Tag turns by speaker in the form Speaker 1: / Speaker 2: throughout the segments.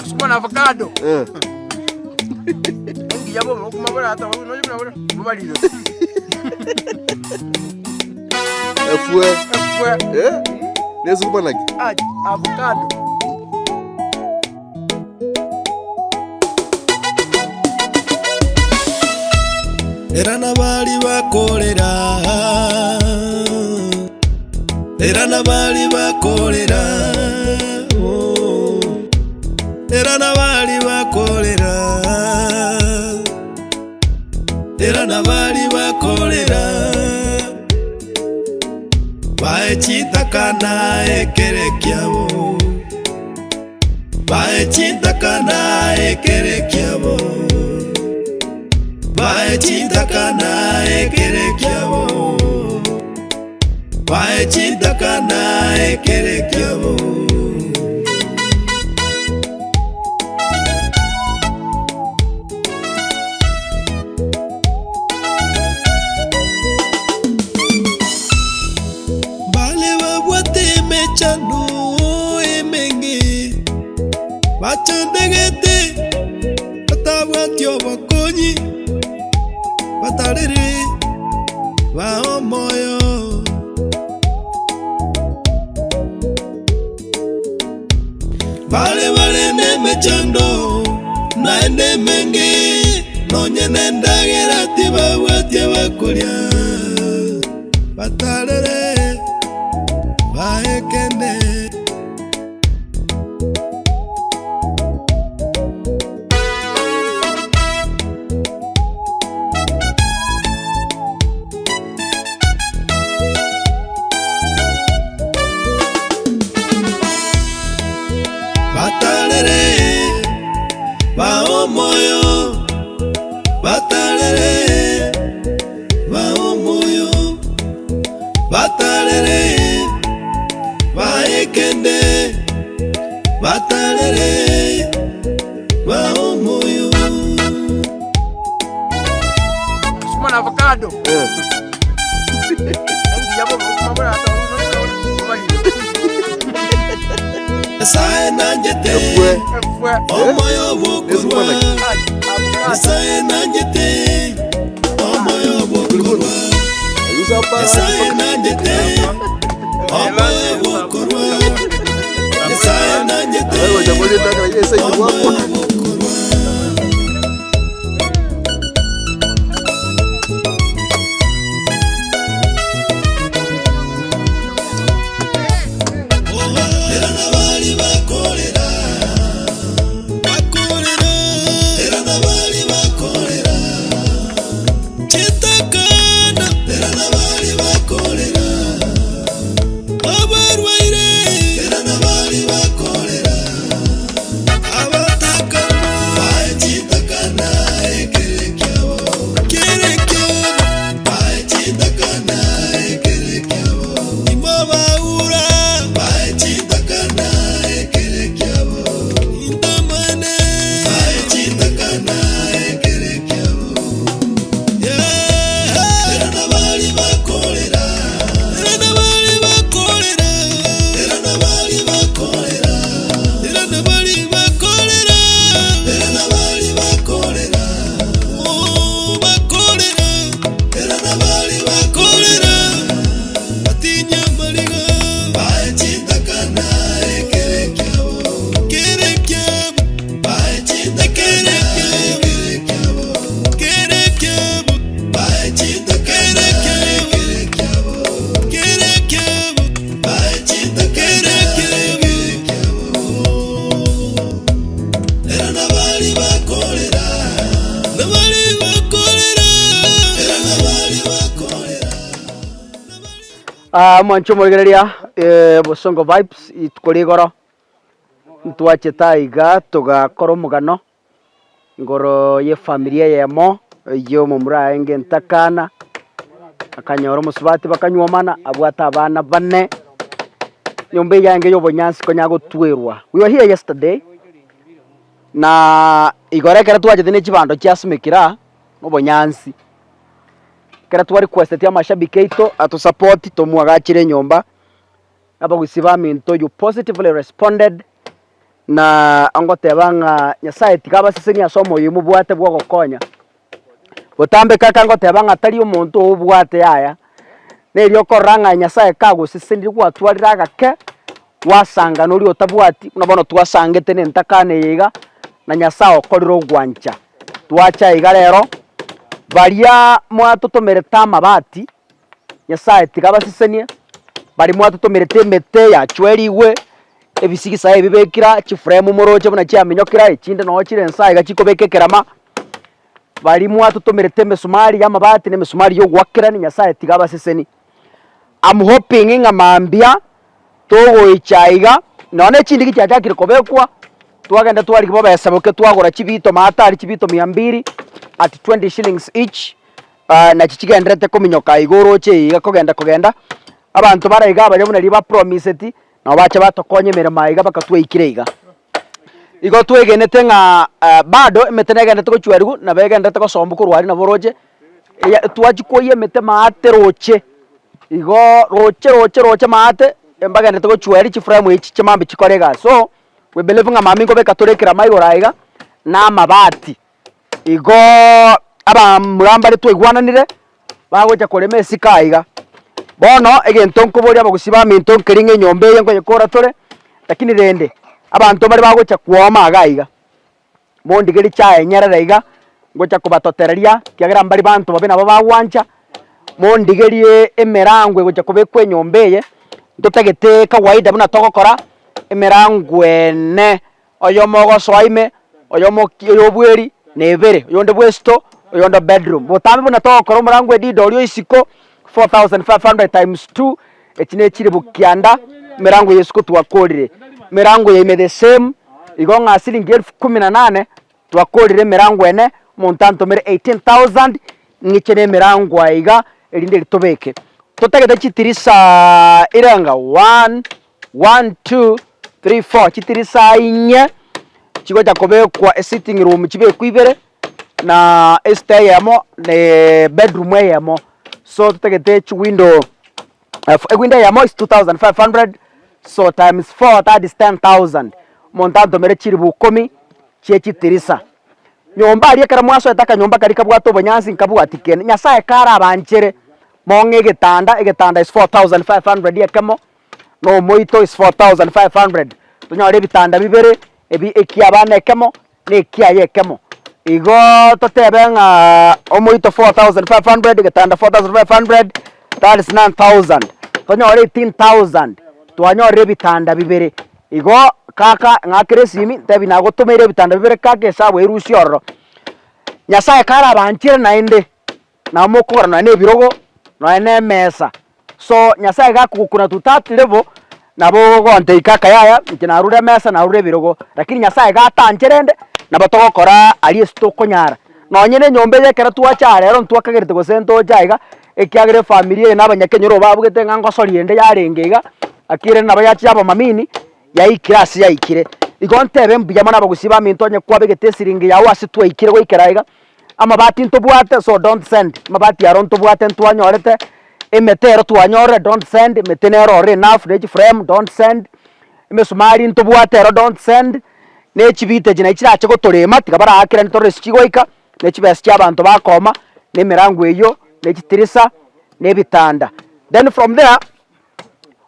Speaker 1: Sukuma na avocado.
Speaker 2: Eh.
Speaker 1: Engiya bobe okuma bora ata noje buna bora bobarire.
Speaker 2: Efwe.
Speaker 1: Efwe.
Speaker 2: Eh? Ne sukuma naki?
Speaker 1: Ah, avocado.
Speaker 3: Era nabari bakorera, era nabari bakorera, oh. Era nabari bakorera, era nabari bakorera, Bae chitakana ekere kiabo. Bae chintakana ekere kiabo, Bae chintakana ekere kiabo, Bae chintakana ekere kiabo. Mbare babwate emechando emenge, bachandegete, batabwati obokonyi, batarere bae omoyo. Bare bare nemechando naende emenge, nonye nendagera tibabwati abakoria, batarere bae kende. Batarere bae omoyo, batarere bae omoyo, batarere bae ekende, batarere bae omoyo.
Speaker 1: Sukuma na avocado.
Speaker 2: Eh.
Speaker 1: Engiya bobe okuma bora ata bobarire.
Speaker 3: Nyasae nanchete
Speaker 2: Efwe.
Speaker 1: Efwe.
Speaker 3: omoyo bw'okorwa,
Speaker 1: Ah, avocado.
Speaker 3: Nyasae nanchete omoyo bw'okorwa, Nyasae nanchete omoyo bw'okorwa, Nyasae nanchete omoyo bw'okorwa. Era nabari bakorera, bakorera, era nabari bakorera, chitakana, era nabari bakorera, abarwaire, era nabari bakorera, abatakana, bae chitakana, ekere kiabo, kere kiabo, bae chitakana, ekere kiabo, imobaura, bae chitakana, ekere kiabo, intamane, bae chitakana, ekere kiabo, yeah. Era nabari bakorera, era nabari bakorera, era nabari bakorera, era nabari bakorera, era nabari bakorera, oh bakorera, era nabari bakorera, batinya amariga, bae chitakana ekere kiabo, kere kiabo, bae chitakana ekere kiabo, kere kiabo, bae chitakana ekere kiabo, kere kiabo, bae chitakana ekere kiabo. Era nabari bakorera, nabari bakorera, era nabari bakorera.
Speaker 4: Ah, mwanche omorigereria eh, Bosongo Vibes rituko rigoro ntwachete aiga togakora omogano igoro y'efamiri eyemo eyio omomura aenge entakana, akanyora omosubati bakanyuomana abwate abana bane, nyomba eyio yarenge ya obonyansi konya gotwerwa. We were here yesterday, na igoro ekero twachete ne chibando chiasimekire aa, na obonyansi. Ekero twa requesteti amashabiki aito atosupport tomwagachere enyomba, abagusii baminto you positively responded. Na ngoteba ng'a Nyasaye tiga abasesenie ase omoyo mobwate bw'ogokonya. Botambe kaka ngoteba ng'a tari omonto obwate yaya, neri okorora ng'a Nyasaye kagosesenirie gwatwarire agake, gwasanga noria otabwati, buna bono twasangete na entakana eye iga, na Nyasaye okorire ogwancha. Twacha iga rero, baria mwatotomerete amabati, Nyasaye tiga abasesenie, baria mwatotomerete emete yachwerigwe, ebisigisa ebi bibekire chiframe moroche buna chiaminyokire, echinde noo chire nsa iga chikobeka ekerama, baria mwatotomerete emesumari ya amabati na emesumari ya ogoakerani Nyasaye tiga abasesenie. I'm hoping ng'a mambia togoicha iga, nonya na echindigi chiachakire kobekwa, twagenda twarigia bobesa boke twagora chibito maatari chibito mia mbiri at 20 shillings each, nachi chigendererete kominyoka iga oroche iga kogenda kogenda, abanto bare iga baria buna riria bapromiseti, nabo bacha batokonya emeremo aiga mpaka twaikire iga. Igo twegenete ng'a bado emete negenderete gochwerigwa, nabo egenderete gosomba korwa aria nabo oroche, eya twachia koiyia emete maate roche, igo roche roche roche maate, mbagenderete gochweria chiframe echi chimambia chikore egasi. So, we believe ng'a mambia nkobeka tore ekerama igoro aiga, na amabati. Igoo abamura mbare twaigwananire, bagocha korema esiko aiga. Bono egento nkoboria abagusii baminto nkeri ng'a enyomba eye nkoyekora tore, lakini rende abanto mbare bagocha kwoma iga aiga, mondigerie chaye nyerere iga, ngocha kobatotereria ekiagera mbari banto babe nabo bagwancha, mondigerie emerango egocha kobekwa enyomba eye, ntotagete kawaida buna togokora, emerango ene. Oyomo ogosoa ime, oyomo oki oyo obweri, na ebere, oyonde bw'esito, oyonde bedroom. Botambe buna togokora omorango edida oria o isiko, 4500 times two, echi ne chilifu kianda, emerango ya isiko twakorire. Emerango ya ime the same, igo ng'a siringi elfu kumi na nane, twakorire emerango ene, omonto antomere 18000, ng'iche na emerango aiga, erinde eri tobeke. Totagete chitirisaaa irenga one. One, two, three, four, chitirisa inye chigocha kobekwa esitting room chibekwe ibere, na esita eyemo na ebedroom eyemo. So totagete chiwindow ewindow eyemo is 2500 so times four that is 10000. Omonto antomere chilifu ikomi chie chitirisa. Nyomba aria ekero mwasoete akanyomba karia kabwate obonyansi nkabwati kende, Nyasaye karabanchere mong'e egetanda, egetanda is 4500 ekemo. na omoito is 4500, tonyore ebitanda bibere, ebi ekia abana ekemo, na ekiaye ekemo. Igoo totebe ng'a omoito 4500, egetanda 4500, that is 9000, tonyore 18000, twanyorire ebitanda bibere. Igo kaka ng'akere esimi, ntebi nagotomeire ebitanda bibere kaka esabu erusie ororo. Nyasaye karabanchere naende. Nabo mokogora nonya na ebirogo, nonya na emesa. So Nyasaye gakogokuna to that level, nabo ogontake akayaya, inche narure emesa, narure ebirogo, lakini Nyasaye gatanche rende, nabo togokora aria ase tokonyara. Nonye na enyomba eye ekero twacha aa rero ntwakagerete gose ntoche aiga, ekiagera efamiri eye na abanyakenyoro babugete ng'a ngosoria ende yarenge iga, lakini rende nabo yachia yaba mamini, yaikire ase yaikire. Igo ntebe mbuya mono abagusii baminto onye kwabegete esiringi yago ase twaikire goikera iga. Amabati ntobwate so don't send, amabati aro ntobwate ntwanyorete, emete ero twanyorire don't send, emete nero ororo enough ne chiframe don't send, emesumari ntobwate ero don't send, ne chibita echi nachi chirache gotorema tiga baraakerani torore ase chigoika, ne chibesa chia abanto bakoma, na emerango eywo, ne chitirisa, na ebitanda. Then from there,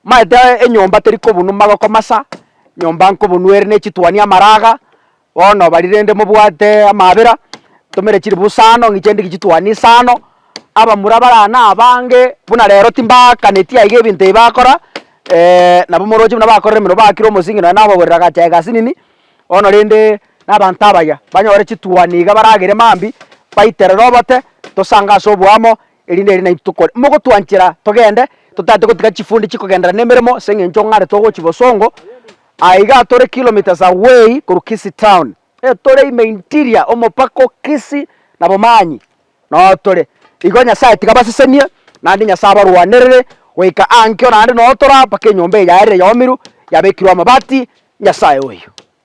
Speaker 4: omanyete enyomba teri kobunwa magoko masa, nyomba nkobunwa ere ne chitwani amaraga. Bono baria rende mobwate amaabera, ntomere chilifu isano, ng'iche ndigie chitwani isano, abamura bare aa na abange, buna rero timbaakaneti aiga ebinto ebi bakora, nabo moroche buna bakorire emeremo baakire omosingi nonya nabagorire agacha egasi nini, bono rende na abanto abaya, banyore chitwani iga baragere mambia, baiterere obote, tosange ase oboamo, erinde eri naintwe tokore. Mogotwanchera togende, totagete gotiga chifundi chikogenderera na emeremo ase eng'encho ng'are togochia bosongo. Aiga tore kilometres away korwa Kisii town, etore ime interior omopaka o Kisii na Bomanyi noo tore. Igo Nyasaye tiga abasesenie naende Nyasaye abarwanerere goika ankio naende noo tore aa mpaka enyomba eye yaerire yaomirwe yabekirwe amabati, Nyasaye oyio.